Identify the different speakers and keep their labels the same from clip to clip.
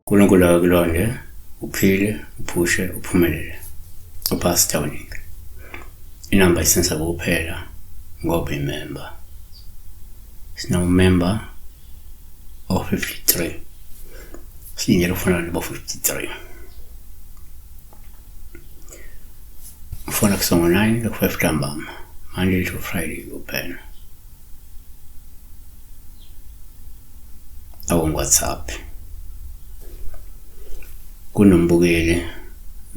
Speaker 1: UNkulunkulu akakulonde, uphile, uphushe, uphumelele. UPastor Weningi. Inamba isensa kuphela ngoba imember. Sinamember o-53. Silindele ukufuna nabo 53. Ufona kusongo 9 ku 5 ntambama. Monday to Friday kuphela. Awu-WhatsApp. Kunombukeli,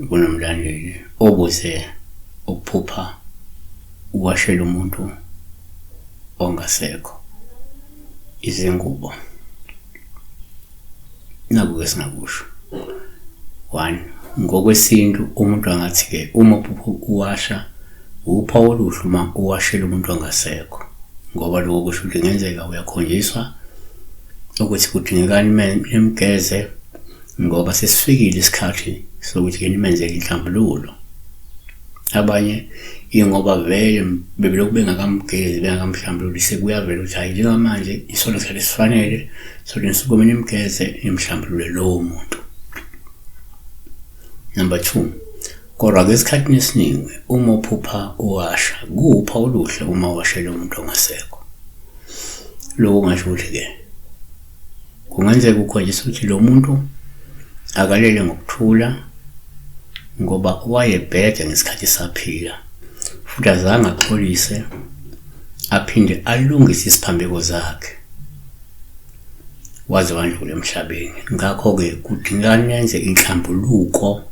Speaker 1: kunomlandeli obuze ukuphupha uwashela umuntu ongasekho izingubo. Naku-ke singakusho. One, ngokwesintu umuntu angathi-ke uma uphupha uwasha uphawu oluhle uma uwashela umuntu ongasekho ngoba lokho kusho ukuthi kungenzeka uyakhonjiswa ukuthi kudingekani nimgeze ngoba sesifikile isikhathi sokuthi-ke nimenzele inhlambululo. Abanye ingoba vele bebelokhu bengakamgezi bengakamhlambululi sekuyavela ukuthi hhayi njengamanje isona sikhathi esifanele sokuthi nisukume nimgeze nimhlambulule lowo muntu. Number 2, kodwa-ke esikhathini esiningi uma uphupha uwasha kuwuphawu oluhle uma uwashela umuntu ongasekho. Lokhu kungasho ukuthi-ke Kungenzeka ukhonjiswa ukuthi lo muntu akalele ngokuthula ngoba wayebheda ngesikhathi esaphila futhi azange axolise aphinde alungise isiphambeko zakhe waze wandlula emhlabeni. Ngakho-ke kudingeka nenze inhlambuluko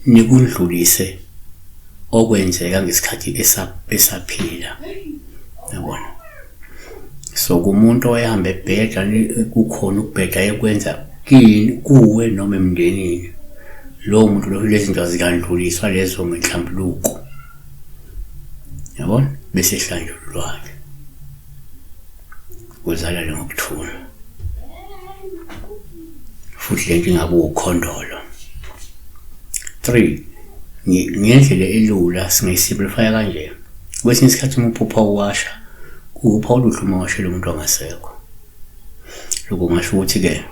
Speaker 1: nikundlulise okwenzeka ngesikhathi esaphila, yabona. So kumuntu owayehamba ebheda kukhona ukubheda ayekwenza kini kuwe noma emndenini lowo muntu lo lezi zinto azikandluliswa lezo ngenhlambuluko yabona bese ehlanjululwa-ke kuzalale ngokuthula futhi lento ingabe ukhondolo 3 ngendlela elula singayisimplifya kanje. Kwesinye isikhathi uma uphupha uwasha, kuwupha oluhle uma washela umuntu ongasekho. Lokhu kungasho ukuthi-ke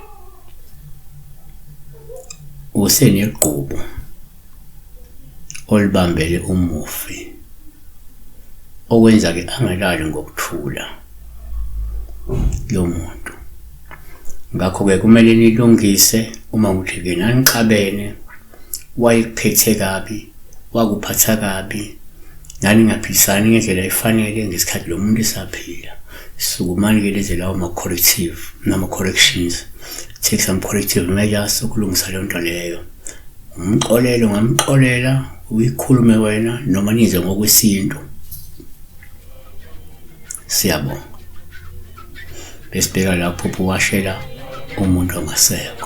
Speaker 1: usenegqubu olibambele umufi okwenza-ke angalali ngokuthula lo muntu. Ngakho-ke kumele nilungise uma ukuthi-ke nanixabene wayekuphethe kabi, wakuphatha kabi, naningaphilisani ngendlela efanele ngesikhathi lo muntu esaphila. Sukumani-ke lenze lawo ma-corrective nama-corrections, take some corrective measures ukulungisa leyo nto leyo. Umxolele, ungamxolela, uyikhulume wena noma nize ngokwesintu. Siyabonga. Besibheka lapho uwashela umuntu ongasekho.